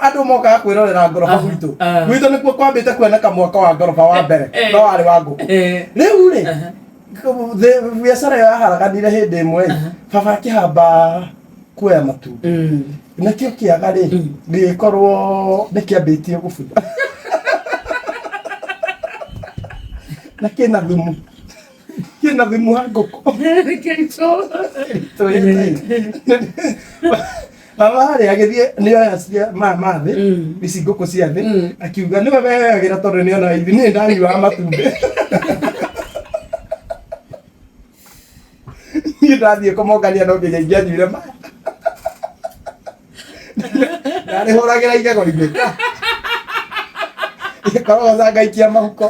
Andũ mokaga kwĩrorera ngoroba gwitũ. Gwitũ nĩkuo kwambĩte kuoneka mwako wa ngoroba wa mbere, no warĩ wa ngũkũ. Rĩu rĩ, biacara ĩyo yaharaganire hĩndĩ ĩmwe ĩ, baba akĩhamba kuoya matumbĩ. Nakĩo kĩaga rĩ, gĩgĩkorwo nĩ kĩambĩtie gũbutha na kĩna thumu, kĩna thumu wa ngũkũ. Baba rĩ, agĩthiĩ nĩ oya cia ma mathĩ ici ngũkũ cia thĩ, akiuga nĩwe weyagĩra tondũ nĩ ona ithi niĩ ndanyuaga matumbĩ, niĩ ndathiĩ kũmongania no nginya ingĩanyuire maya ndarĩhũragĩra igego-inĩ, ikorogoca ngaikia mahuko.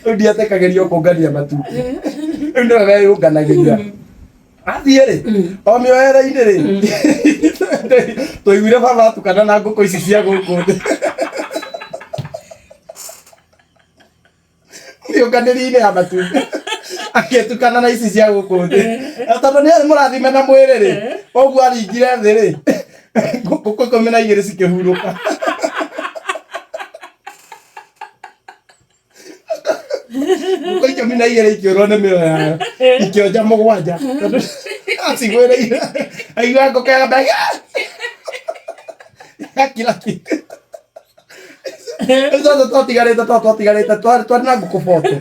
Rĩu ndiatekagĩrio kũngania matumbĩ, rĩu nĩwe weyũnganagĩria. Athiĩ rĩ, o mĩoere-inĩ rĩ, twaiguire baba atukana na ngũkũ ici cia gũkũ thĩ mĩũnganĩrie-inĩ ya matumbĩ, agĩtukana na ici cia gũkũ thĩ. Na tondũ nĩ arĩ mũrathime na mwĩrĩ rĩ, ũguo aringire thĩ rĩ, ngũkũ 12 cikĩhurũka. Ngũkũ 12 ikĩũrwo nĩ mĩoyo yayo, ikĩonja mũgwanja tondũ acigwĩrĩire. Aigua ngũkũ ya mbere yakira ki. Rĩu tondũ twatigarĩte, twarĩ na ngũkũ 40,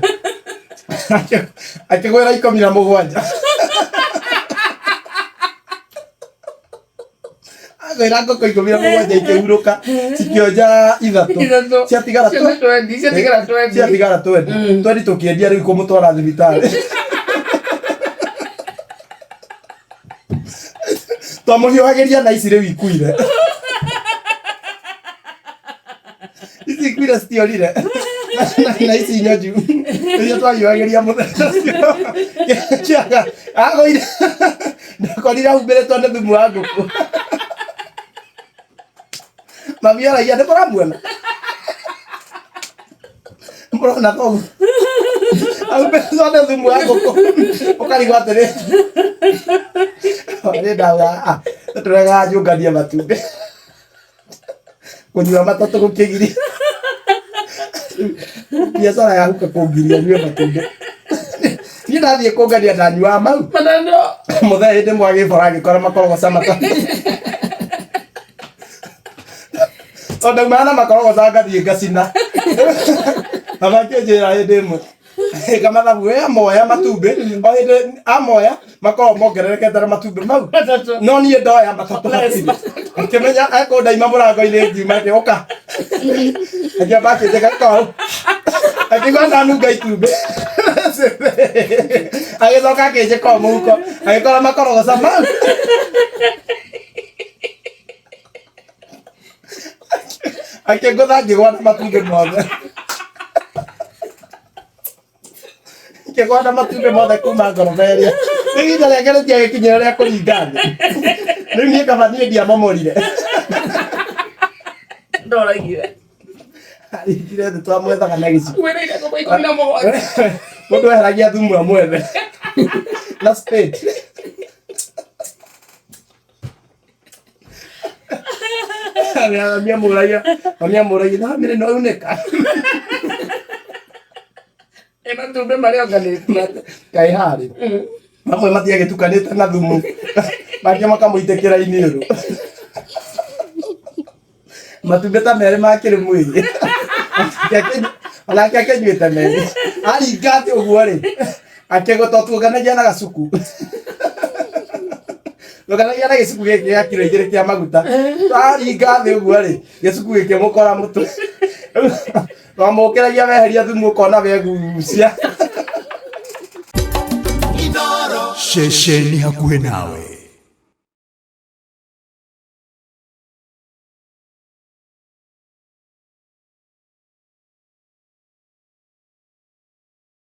akĩgwĩra 17. Agwĩra ngũkũ 17 ikĩhurũka, cikĩonja ithatũ. Ithatũ. Ciatigara Ciothe 20, ciatigara 20. Ciatigara 20. 20 tũkĩendia rĩu kũmũtwara thibitarĩ. Twamũhiũhagĩria na ici rĩu ikuire, ici ikuire citiorire, na ici nyonju icio twahiũhagĩria mũthenya ũcio. Kĩaga agũire, ndakorire ahumbĩrĩtwo nĩ thumu wa ngũkũ. Mami aragia, nĩ mũramuona, mũrona thoguo ahumbĩrĩtwo nĩ thumu wa ngũkũ, ũkarigwo atĩrĩ, nĩ ndauga tũregaga njũnganie matumbĩ, kũnyua matatũ gũkĩgiria biacara yahuka kũngiria nyue matumbĩ. Niĩ ndathiĩ kũngania ndanyuaga mau. Maneno. Mũthee hĩndĩ ĩmwe agĩbora agĩkora makorogoca matatũ, tondũ ndaumaga na makorogoca ngathiĩ ngacina. Baba akĩnjĩra hĩndĩ ĩmwe, ĩka mathabu we amoya matumbĩ, o hĩndĩ amoya makoragwo mongererekete na matumbĩ mau. Matatũ. No niĩ ndoya matatũ hatirĩ. Akĩmenya ekũndaima mũrango-inĩ, ngiuma akĩũka akĩamba akĩnjĩka kau, akĩigua ndanunga itumbĩ, agĩcoka akĩnjĩka o mũhuko, agĩkora makorogoca mau, akĩngũtha ngĩgwa na matumbĩ mothe, ngĩgwa na matumbĩ mothe kuma ngoroba ĩrĩa. Rĩu ihinda rĩake rĩtiagĩkinyĩra rĩa kũringa thĩ. Rĩu niĩ kaba niĩ ndiamomorire. Ndoragire. Aringire thĩ, twamwethaga na gĩciko. Wĩrĩire ngũkũ 17. Mũndũ eheragia thumu amwethe na spade. Mami amũragia, mami amũragia, thamĩrĩ no yunĩka. Ĩ matumbĩ marĩa onganĩtie. Kaĩ harĩ mamwe matiagĩtukanĩte na thumu, mangĩ makamũitĩkĩra iniũrũ, matumbĩ ta merĩ makĩrĩ mwĩrĩ, onake akĩnyuĩte merĩ. Aringa atĩ ũguo rĩ, akĩgũta tuonganagia na gacuku, tuonganagia na gĩcuku gĩkĩ gĩa kiro 2 kĩa maguta. Aringa thĩ ũguo rĩ, gĩcuku gĩkĩmũkora mũtwe. Twamũkĩragia weheria thumu, ũkona wegucia. Ceceni hakuhĩ nawe.